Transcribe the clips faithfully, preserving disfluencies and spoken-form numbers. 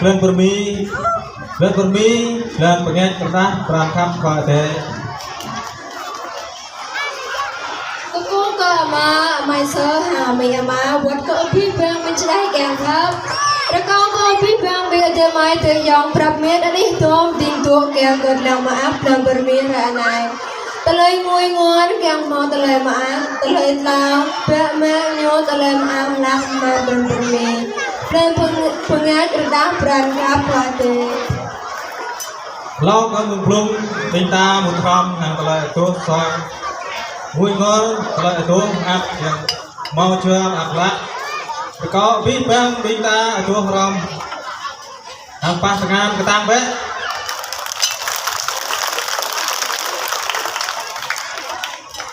Blan pơrơmi, blan pơrơmi, blan pơngač rơđah pran khăp Khua Adai. Kơkuh kơ Ama, amai sơ hăng amĭ ama, wơ̆t kơ abih bang ƀing čơđai kiăng khăp. Rơkâo kơ abih bang ƀing adơi amai adơi ayŏng prăp met anih dŏm ding dŏ kiăng kơ lăng mơak blan pơrơmi hrơi anai. Tơlơi ngui ngor kiăng hmâo tơlơi mơak, tơlơi tlao, bă mă ñu tơlơi mơak hlak mơ̆ng blan pơrơmi. Blan pơng-, pơngač rơđah pran khăp Khua Adai. Hlâo kơ mơ̆ng blung ƀing ta mŭt hrŏm hăng tơlơi adoh soang. Ngui ngor tơlơi adoh mơak kiăng hmâo jua mơak hlak. Rơkâo abih bang ƀing ta adoh hrŏm. Hăng pah tơngan kơtang bĕ.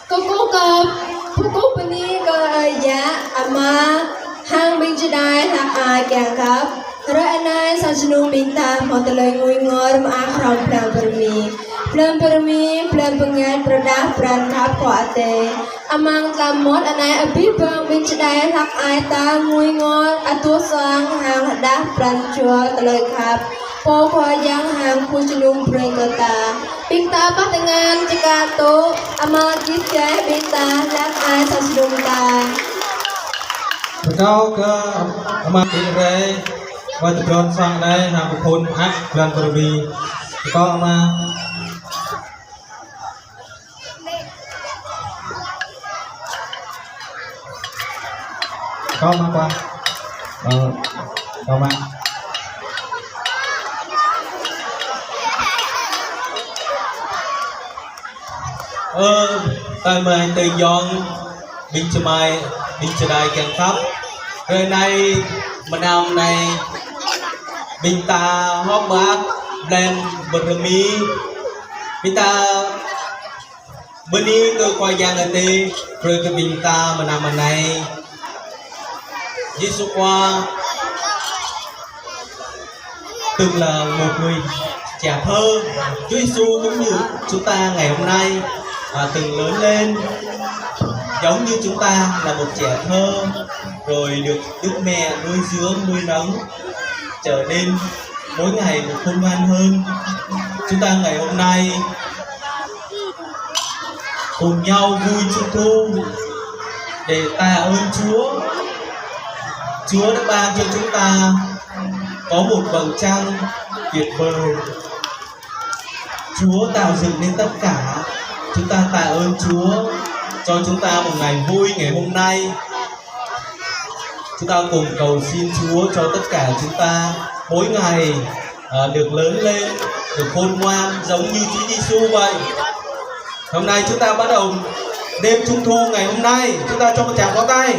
Kơkuh kơ, kơkuh bơni kơ, ơ, yă, ama, hăng ƀing čơđai hlak ai kiăng khăp. Hrơi anai sa jơnum ƀing ta hmâo tơlơi ngui ngor mơak hrŏm blan pơrơmi. Blan pơrơmi, blan pơngač rơđah pran khăp Khua Adai. Amăng tlam mơmŏt anai abih bang ƀing čơđai hlak ai ta ngui ngor, adoh soang hăng rơđah pran jua tơlơi khăp Pô Khua Yang hăng khul jơnum brơi kơ ta. Ƀing ta pah tơngan čơkă tŭ, ama git gai ƀing ta hlak ai sa jơnum ta. Rơkâo kơ ama git gai, wơ̆t tơdron sang anai hăng pơphun mơak blan pơrơmi. Rơkâo ama. Kâo mă pă. Ơ, kâo mă. Ơ, tơlơi mơai tơlơi yŏng, ƀing čơmai, ƀing čơđai kiăng khăp. Hrơi anai, mơnam anai, ƀing ta hơ̆k mơak blan pơrơmi. Ƀing ta bơni kơ Khua Yang Adai, brơi kơ ƀing ta mơnam anai. Yêsu Khua từng là một người trẻ thơ. Chúa Giêsu cũng như chúng ta ngày hôm nay, à, từng lớn lên giống như chúng ta là một trẻ thơ, rồi được Đức Mẹ nuôi dưỡng, nuôi nấng, trở nên mỗi ngày một khôn ngoan hơn. Chúng ta ngày hôm nay cùng nhau vui Trung thu để tạ ơn Chúa. Chúa đã ban cho chúng ta có một vầng trăng tuyệt vời. Chúa tạo dựng nên tất cả. Chúng ta tạ ơn Chúa cho chúng ta một ngày vui ngày hôm nay. Chúng ta cùng cầu xin Chúa cho tất cả chúng ta mỗi ngày, à, được lớn lên, được khôn ngoan giống như Chúa Giêsu vậy. Hôm nay chúng ta bắt đầu đêm Trung thu ngày hôm nay, chúng ta cho một tràng pháo tay.